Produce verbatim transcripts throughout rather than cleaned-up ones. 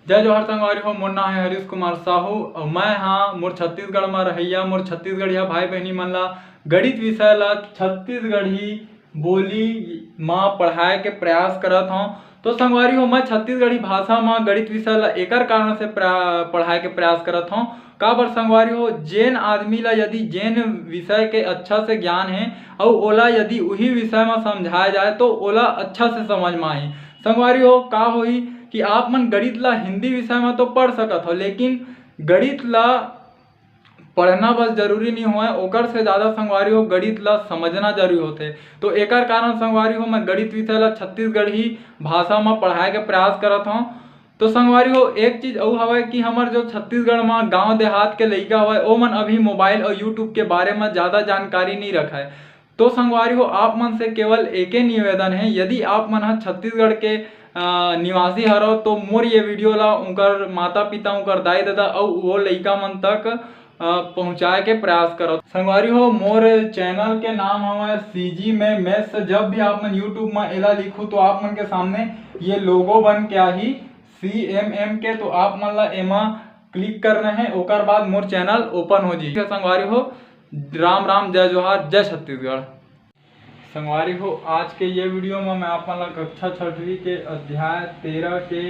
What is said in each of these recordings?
जय जोहार संगवारी हो, मोर नाम है हरीश कुमार साहू और मैं हाँ मोर छत्तीसगढ़ में रहैया मोर छत्तीसगढ़िया भाई बहनी मन ला गणित विषय ला छत्तीसगढ़ी बोली मा पढ़ाए के प्रयास करत हौं। तो संगवारी हो, मैं छत्तीसगढ़ी भाषा मा गणित विषय ला एकर कारण से प्रा-, पढ़ाए के प्रयास करत हौं। काबर संगवारी हो, जेन आदमी ला यदि जेन विषय के अच्छा से ज्ञान है और ओला यदि उही विषय मा समझाया जाए तो ओला अच्छा से समझ मा आही। संगवारी हो, का होही कि आप मन गणित ला हिंदी विषय मा तो पढ़ सकत हो, लेकिन गणित ला पढ़ना बस जरूरी नहीं होय, ओकर से ज़्यादा संगवारी हो गणित ला समझना जरूरी होथे। तो एकर कारण संगवारी हो मैं गणित विषय ला छत्तीसगढ़ी भाषा मा पढ़ाए के प्रयास करत हौं। तो संगवारी हो, एक चीज अउ हवय कि हमर जो छत्तीसगढ़ मा गांव देहात के लइका हवय, ओमन अभी मोबाइल और YouTube के बारे मा ज़्यादा जानकारी नहीं रखय। तो संगवारी हो, आप मन से केवल एके निवेदन है, यदि आप मन ह छत्तीसगढ़ के, अ, निवासी हरव तो मोर ये वीडियो ला उनकर माता पिता, उनकर दाई ददा अउ वो लइका मन तक, अ, पहुँचाए के प्रयास करव। संगवारी हो, मोर चैनल के नाम हवय CG में Maths। जब भी आप मन YouTube में एला लिखू तो आप मन के सामने ये लोगो बन के आही CMM के, तो आप मन ला एमा क्लिक करना है, ओकर बाद मोर चैनल ओपन हो जाही। संगवारी हो, राम राम, जय जोहार, जय छत्तीसगढ़। संगवारी हो, आज के ये वीडियो में मैं आप मन ला कक्षा छठवीं के अध्याय तेरह के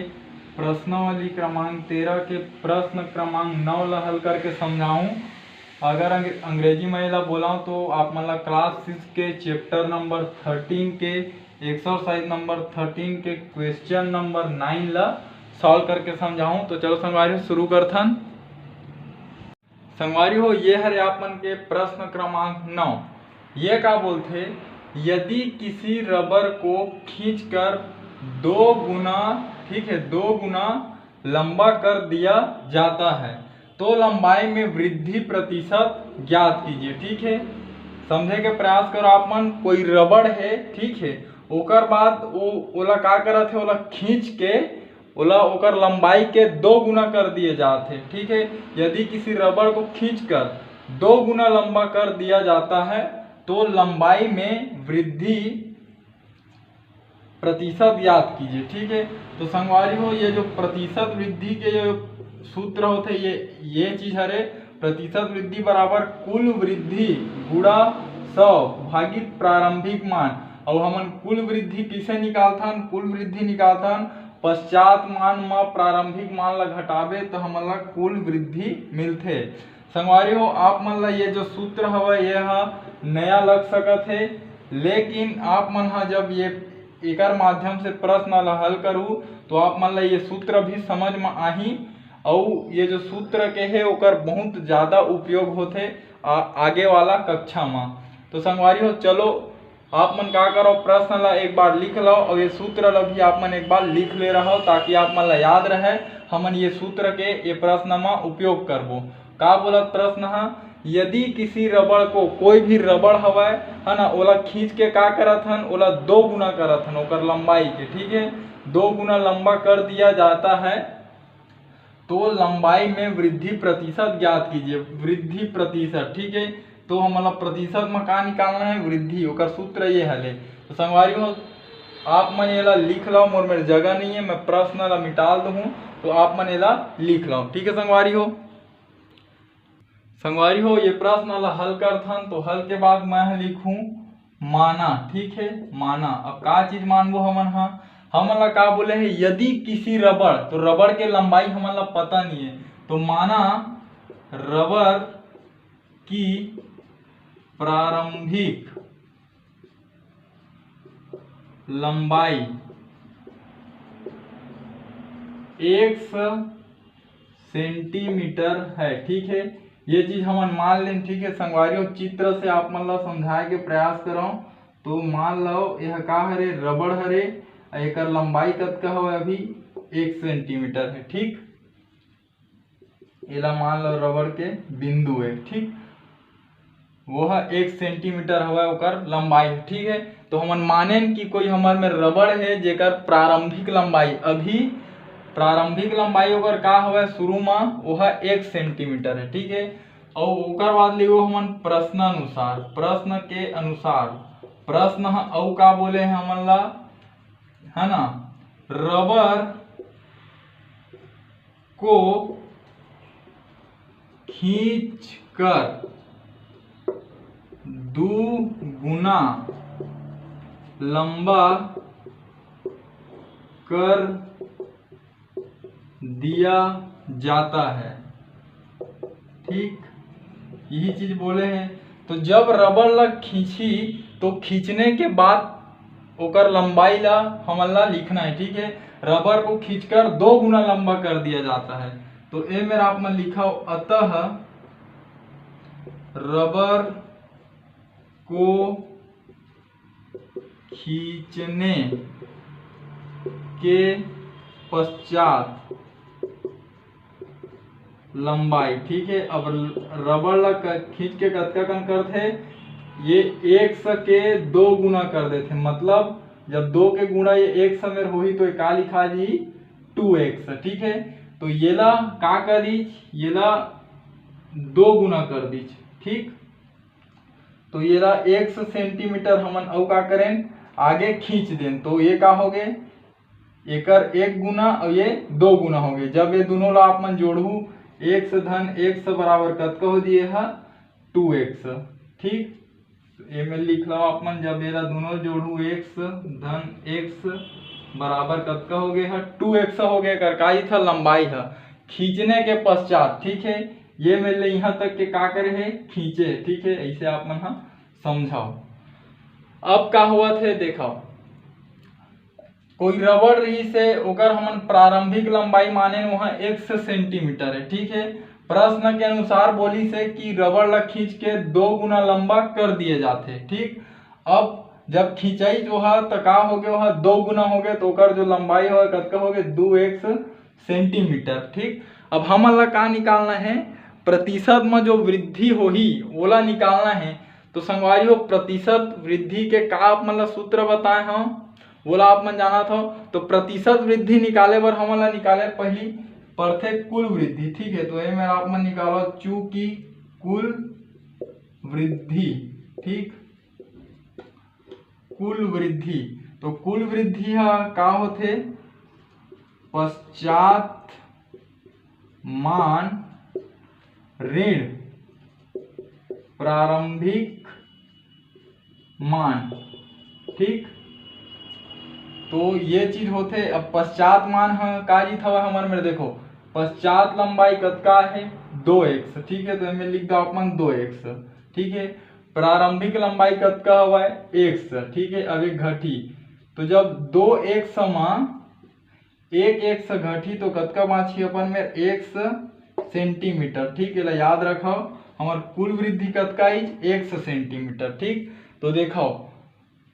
प्रश्नावली क्रमांक तेरह के प्रश्न क्रमांक नौ ला हल करके समझाऊं। अगर अंग-, अंग्रेजी में एला बोलाऊं तो आप मन ला क्लास सिक्स के चैप्टर नंबर थर्टीन के एक्सरसाइज नंबर थर्टीन के क्वेश्चन नंबर नाइन ला सॉल्व करके समझाऊं। तो चलो संगवारी हो, शुरू करथन। संगवारी हो, ये हरे आप मन के प्रश्न क्रमांक नौ। ये का बोलथे, यदि किसी रबर को खींचकर दो गुना, ठीक है, दो गुना लंबा कर दिया जाता है तो लंबाई में वृद्धि प्रतिशत ज्ञात कीजिए। ठीक है, समझे के प्रयास करो आप मन। कोई रबड़ है, ठीक है, ओकर बाद वो ओला का करत है, ओला खींच के ओला ओकर लंबाई के दो गुना कर दिए जात है। ठीक है, यदि किसी रबड़ को खींचकर दो गुना लंबा कर दिया जाता है तो लंबाई में वृद्धि प्रतिशत ज्ञात कीजिए। ठीक है, तो संगवारी हो, ये जो प्रतिशत वृद्धि के जो सूत्र होथे, ये ये चीज हरे, प्रतिशत वृद्धि बराबर कुल वृद्धि गुणा सौ भागित प्रारंभिक मान। और हमन कुल वृद्धि किसे निकालथन? कुल वृद्धि निकालथन पश्चात मान म प्रारंभिक मान ला घटाबे तो हमन ला कुल वृद्धि मिलथे। संगवारी हो, आप मन ला ये जो सूत्र हवय, ये ह नया लग सकत हे, लेकिन आप मन ह जब ये एकर माध्यम से प्रश्न ला हल करू तो आप मन ला ये सूत्र भी समझ म आही। अउ ये जो सूत्र के हे, ओकर बहुत ज्यादा उपयोग होथे आ, आगे वाला कक्षा म। तो संगवारी हो, चलो आप मन का करो, प्रश्न ला एक बार लिख लो और ये सूत्र ला भी आप मन एक बार लिख ले रहो, ताकि आप मन ला याद रहे, हमन ये सूत्र के ये प्रश्न म उपयोग करबो। का बोलत प्रश्न ह, यदि किसी रबड़ को, कोई भी रबड़ हवय, है ना, ओला खींच के का करत हन, ओला दो गुना करत हन ओकर लंबाई के, ठीक है, दो गुना लंबा कर दिया जाता है तो लंबाई में वृद्धि प्रतिशत ज्ञात कीजिए। वृद्धि प्रतिशत, ठीक है, तो हमन ला प्रतिशत में का निकालना है, वृद्धि, ओकर सूत्र ये हले। तो संगवारी हो, आप मन एला लिख लो, मोर मेर जगह नहीं है, मैं प्रश्न ला मिटाल दूँ, तो आप मन एला लिख लो, ठीक है संगवारी हो। संगवारी हो, ये प्रश्न ला हल करथन, तो हल के बाद मैं ह लिखूं माना, ठीक है, माना। अब का चीज मानबो हमन हा? हमन ला का बोले हे, यदि किसी रबड़, तो रबड़ के लंबाई हमन ला पता नहीं है, तो माना रबर की प्रारंभिक लंबाई एक्स सेंटीमीटर है, ठीक है, ये चीज हमन मान लेन, ठीक है। संगवारी हो, चित्र से आप मन ला समझाए के प्रयास करो, तो मान लो यह का हरे, रबड़ हरे, एकर लंबाई कतका हवे अभी, एक सेंटीमीटर है, ठीक। एला मान लो रबड़ के बिंदु है, ठीक, वो ह एक सेंटीमीटर हवय ओकर लंबाई, ठीक है। तो हमन मानेन कि कोई हमर में रबड़ है जेकर प्रारंभिक लंबाई, अभी प्रारंभिक लंबाई ओकर का हवय, शुरू म वो ह एक सेंटीमीटर है, ठीक है। अउ ओकर बाद ले वो हमन प्रश्नानुसार, प्रश्न के अनुसार, प्रश्न ह अउ का बोले हैं हमन ला, है ना, रबर को खींचकर दो गुना लंबा कर दिया जाता है। ठीक, यही चीज बोले हैं। तो जब रबर ला खींची, तो खींचने के बाद ओकर लंबाई ला हमन ला लिखना है। ठीक है, रबर को खींचकर दो गुना लंबा कर दिया जाता है। तो ए मेर आप मन लिखव, अतः रबर को खींचने के पश्चात लंबाई। ठीक है, अब रबर ला क-, खींच के कतका कन करथे? ये एक्स के दो गुना कर देथे। मतलब जब दो के गुणा ये एक्स मेर होही तो ये का लिखा जी? To X. ठीक है, तो ये ला का करीच? ये ला दो गुना कर दीच। ठीक, तो ये ला एक्स सेंटीमीटर हमन अउ का करेन? आगे खींच देन। तो ये का हो गए? एकर एक गुना और ये दो गुना हो गए। जब ये दोनों ला आप मन जोड़हू, एक्स धन एक्स बराबर कतका हो दिए हा? Two X. ठीक, तो ए में लिख लो आप मन, जब एला दोनों जोड़हू, एक्स धन एक्स बराबर कतका हो गए हा? टू एक्स हो गए। एकर का ही था? लंबाई है। खींचने के पश्चात, ठीक है, ये में ले यहाँ तक के का करे है? खींचे। ठीक है, ऐसे आप मन हा समझाओ। अब का हुआ थे, देखो, कोई रबड़ रही से, ओकर हमन प्रारंभिक लंबाई माने वहाँ एक्स सेंटीमीटर है। ठीक है, प्रश्न के अनुसार बोली से कि रबड़ ला खींच के दो गुना लंबा कर दिए जाते। ठीक, अब जब खींचाई जो है तो का हो गया, वहाँ दो गुना हो गया, तो ओकर जो लंबाई हो कतका हो गया? दो एक्स सेंटीमीटर। ठीक, अब हमन ला का निकालना है? प्रतिशत में जो वृद्धि होही ओला निकालना है। तो संगवारी हो, प्रतिशत वृद्धि के का आप मन ला सूत्र बताए हव, ओला आप मन जानत हव। तो प्रतिशत वृद्धि निकाले बर हमन ला निकाले पहली पड़थे कुल वृद्धि। ठीक है, तो एमे आप मन निकालो चूंकि कुल वृद्धि। ठीक, कुल वृद्धि, तो कुल वृद्धि हा का होथे? पश्चात मान ऋण प्रारंभिक मान। ठीक, तो ये चीज होथे। अब पश्चात मान ह का जीत हवा हमर मेर, देखो, पश्चात लंबाई कतका है? दो एक्स। ठीक है, तो एमे लिख दो आप मन दो एक्स। ठीक है, प्रारंभिक लंबाई कतका हवा? एक्स। ठीक है, अब एक घटी, तो जब दो एक्स मा एक एक्स घटी तो कतका बाँची अपन मेर? X centimetre. ठीक, एला याद रखव, हमर कुल वृद्धि कतका आइच? X centimetre. ठीक, तो देखव,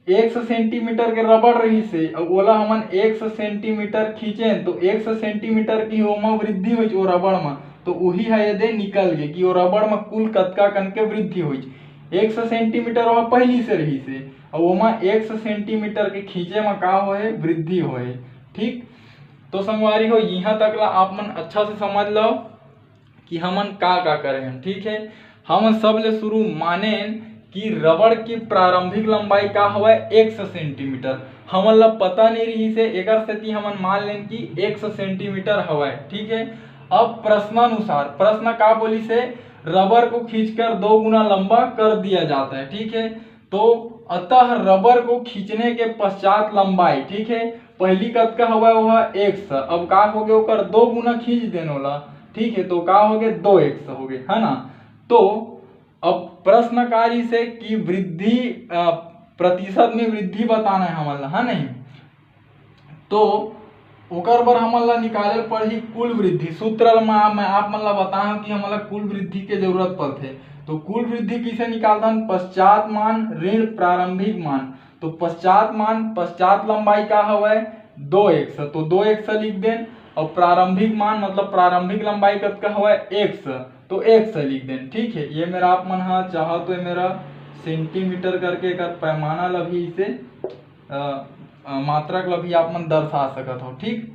एक्स सेंटीमीटर के रबड़ रहिस हे, अउ ओला हमन एक्स सेंटीमीटर खींचेन, तो एक्स सेंटीमीटर की ओमा वृद्धि होइच ओ रबड़ म, तो उही ह एदे निकल गे कि ओ रबड़ म कुल कतका कन के वृद्धि होइच। एक्स सेंटीमीटर ओहा पहिली से रहिस हे, अउ ओमा एक्स सेंटीमीटर के खींचे म का होए? वृद्धि होए। ठीक, तो संगवारी हो, इहाँ तक ला आप मन अच्छा से समझ लो कि हमन का का करे हन। ठीक है, हमन सबले शुरू मानेन कि रबड़ की प्रारंभिक लंबाई का हवय? X centimetre. हमन ला पता नहीं रहिस हे, एकर सेती हमन मान लेन कि एक्स सेंटीमीटर हवय। ठीक है, अब प्रश्नानुसार प्रश्न का बोलिस हे? रबर को खींचकर दो गुना लंबा कर दिया जाता है। ठीक है, तो अतः रबर को खींचने के पश्चात लंबाई, ठीक है, पहली कतका हवय? वो है एक्स। अब का हो गया? ओकर दो गुना खींच देन ओला। ठीक है, तो का हो गया? दो एक्स हो गए, है ना? तो अब प्रश्न का रहिस हे कि वृद्धि, अ, प्रतिशत में वृद्धि बताना है हमन ला, है नहीं? तो ओकर बर हमन ला निकाले ल पड़ही कुल वृद्धि। सूत्र ल मैं, मैं आप मन ला बताहूं कि हमन ला कुल वृद्धि के जरूरत पड़थे। तो कुल वृद्धि कइसे निकालथन? पश्चात मान ऋण प्रारंभिक मान। तो पश्चात मान, पश्चात लंबाई का हवय? दो एक्स। तो दो एक्स लिख देन, और प्रारंभिक मान मतलब प्रारंभिक लंबाई कतका हवय? एक्स। तो एक्स लिख देन। ठीक है, ये मेर आप मन हा चाहो तो ये मेर सेंटीमीटर करके एक पैमाना ल भी इसे, अ, अ, मात्रक ल भी आप मन दर्शा सकत हो। ठीक,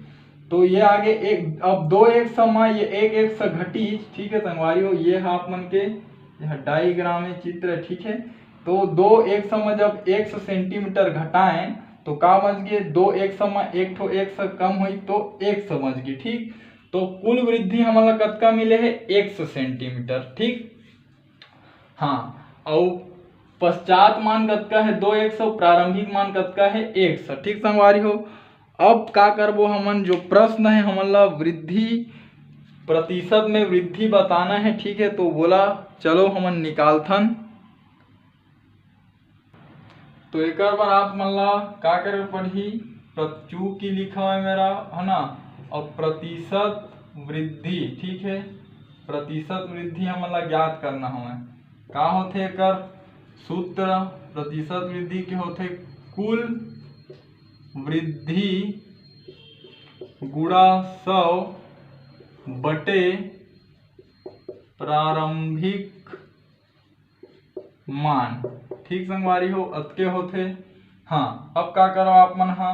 तो ये आगे एक, अब दो एक्स मा ये एक एक्स घटी। ठीक है संगवारी हो, ये हा आप मन के यह डायग्राम है, चित्र है। ठीक है, तो दो एक्स मा जब एक्स सेंटीमीटर घटाएं तो का बच गए? दो एक्स मा एक ठो एक्स कम हुई तो एक्स बच गए। ठीक, तो कुल वृद्धि हमन ला कतका मिले हे? एक सौ सेंटीमीटर, ठीक। हाँ, अउ पश्चात मान कतका हे? दो एक्स। अउ प्रारंभिक मान कतका हे? एक्स, ठीक संगवारी हो। अब का करबो हमन, जो प्रश्न हे हमन ला वृद्धि, प्रतिशत में वृद्धि बताना हे, ठीक है, तो बोला चलो हमन निकालथन। तो एकर बर आप मन ला का करे पड़ही? प्र-, चूंकि लिखा है मेरा, है ना, अब प्रतिशत वृद्धि, ठीक है, प्रतिशत वृद्धि हमन ला ज्ञात करना हवय। का होथे एकर सूत्र? प्रतिशत वृद्धि के होथे कुल वृद्धि गुणा सौ बटे प्रारंभिक मान, ठीक संगवारी हो, अतके होथे। हाँ, अब का करव आप मन हा,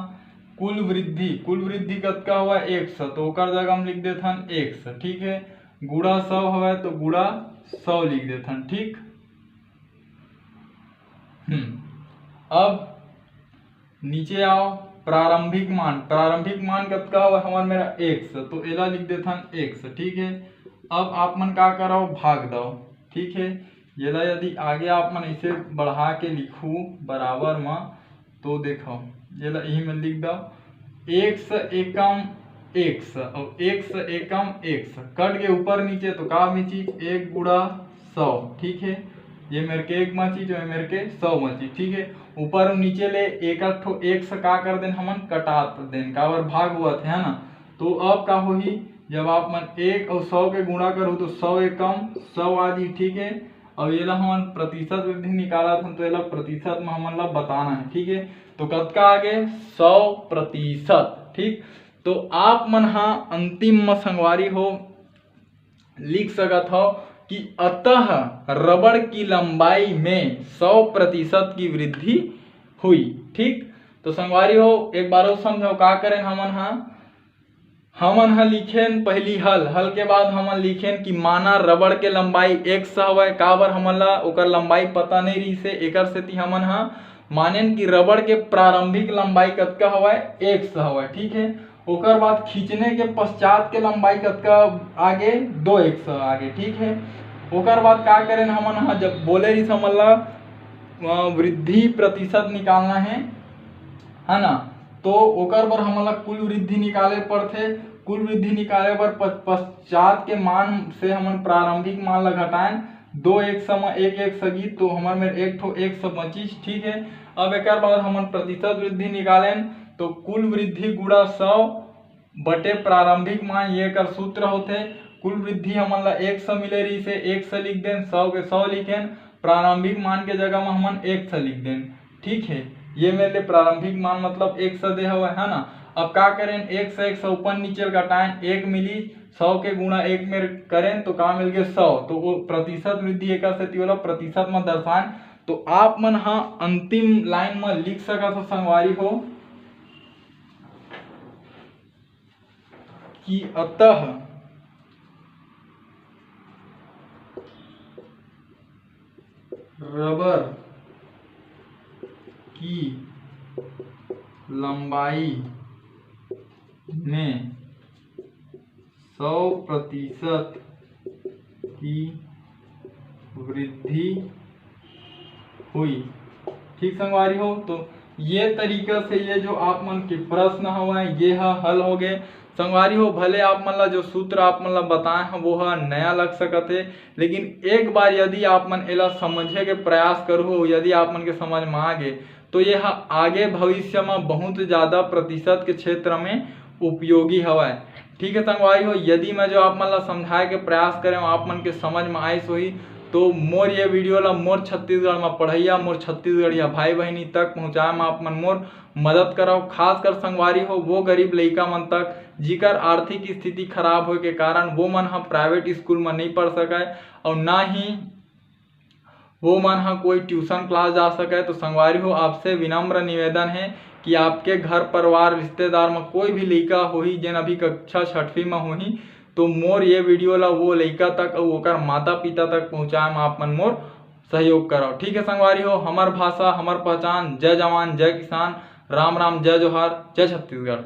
कुल वृद्धि, कुल वृद्धि कतका हवय? एक्स, तो ओकर जगह हम लिख देथन एक्स, ठीक है। गुणा सौ हवय तो गुणा सौ लिख देथन, ठीक। हम्म, अब नीचे आओ, प्रारंभिक मान, प्रारंभिक मान कतका हवय हमर मेरा? एक्स, तो एला लिख देथन एक्स, ठीक है। अब आप मन का करव, भाग दव, ठीक है। येला यदि आगे आप मन इसे बढ़ा के लिखू बराबर म, तो देखो, येला यही में लिख दव, एक्स एकम एक्स और एक्स एकम एक्स कट के ऊपर नीचे, तो का बची? एक गुणा सौ, ठीक है। ये मेरे के एक बची, जो ये मेरे के सौ बची, ठीक है। ऊपर और नीचे ले एक एक ठो एक्स का कर देन हमन, कटात देन, काबर भाग हुआ थे, है ना। तो अब का होही, जब आप मन एक और सौ के गुणा करो तो सौ एकम सौ आ जी, ठीक है। और ये ला हमन प्रतिशत वृद्धि निकालत हन, तो ये ला प्रतिशत में हमन ला बताना है, ठीक है। तो कतका आगे? सौ प्रतिशत, ठीक। तो आप मन हा अंतिम म संगवारी हो लिख सकत हो कि अतः रबड़ की लंबाई में सौ प्रतिशत की वृद्धि हुई, ठीक। तो संगवारी हो, एक बार और समझो, का करें हमन हा, हमन ह लिखेन पहली हल, हल के बाद हमन लिखेन कि माना रबड़ के लंबाई एक्स हवय। काबर हमन ला ओकर लंबाई पता नहीं रहिसे, एकर सेती हमन ह मानेन कि रबड़ के प्रारंभिक लंबाई कतका हवय? एक्स हवय, ठीक है। ओकर बाद खींचने के पश्चात के लंबाई कतका आगे? दो एक्स आगे, ठीक है। ओकर बाद का करेन हमन ह, जब बोले रहिस हमन ला, अ, वृद्धि प्रतिशत निकालना है, है ना, तो ओकर बर हमन ला कुल वृद्धि निकाले पड़थे। कुल वृद्धि निकाले बर प-, पश्चात के मान से हमन प्रारंभिक मान ला घटाएन, दो एक्स म एक एक्स गी, तो हमर मेर एक ठो एक्स बचिस, ठीक है। अब एकर बाद हमन प्रतिशत वृद्धि निकालेन, तो कुल वृद्धि गुणा सौ बटे प्रारंभिक मान, ये कर सूत्र होथे। कुल वृद्धि हमन ला एक्स मिले रहिसे, एक्स लिख देन, सौ के सौ लिखेन, प्रारंभिक मान के जगह म हमन एक्स लिख देन, ठीक है। ये मेरे लिए प्रारंभिक मान मतलब एक्स दे हवय, है ना। अब का करेन, एक्स, एक्स ऊपर नीचे घटाएन, एक मिली, सौ के गुणा एक में करेन तो का मिल गए? सौ। तो वो प्रतिशत वृद्धि एकर सेती ओला प्रतिशत म दर्शाएन। तो आप मन हा अंतिम लाइन म लिख सकत हो संगवारी हो कि अतः रबर की लंबाई में सौ प्रतिशत की वृद्धि हुई। ठीक संगवारी हो, तो ये तरीका से ये जो आप मन के प्रश्न हवय, ये ह हल हो गए। संगवारी हो, भले आप मन ला जो सूत्र आप मन ला बताए हैं, वो ह नया लग सकत है, लेकिन एक बार यदि आप मन एला समझे के प्रयास करहु, यदि आप मन के समझ में आ गे, तो ये ह आगे भविष्य में बहुत ज़्यादा प्रतिशत के क्षेत्र में उपयोगी हवय। ठीक है संगवारी हो, यदि मैं जो आप मन ला समझाए के प्रयास करे हूँ, आप मन के समझ में आइस होही, तो मोर ये वीडियो ला मोर छत्तीसगढ़ में पढ़ैया, मोर छत्तीसगढ़िया भाई बहिनी तक पहुँचाए में आप मन मोर मदद करव। खासकर संगवारी हो, वो गरीब लइका मन तक, जिकर आर्थिक स्थिति खराब होए के कारण वो मन ह प्राइवेट स्कूल में नहीं पढ़ सकय और ना ही वो मन ह कोई ट्यूशन क्लास जा सकय। तो संगवारी हो, आपसे विनम्र निवेदन है कि आपके घर परिवार, रिश्तेदार में कोई भी लइका होही, जेन अभी कक्षा छठवीं में होही, तो मोर ये वीडियो ला वो लइका तक अउ ओकर माता पिता तक पहुँचाए में आप मन मोर सहयोग करव। ठीक है संगवारी हो, हमर भाषा, हमर पहचान। जय जवान, जय किसान, राम राम, जय जोहार, जय छत्तीसगढ़।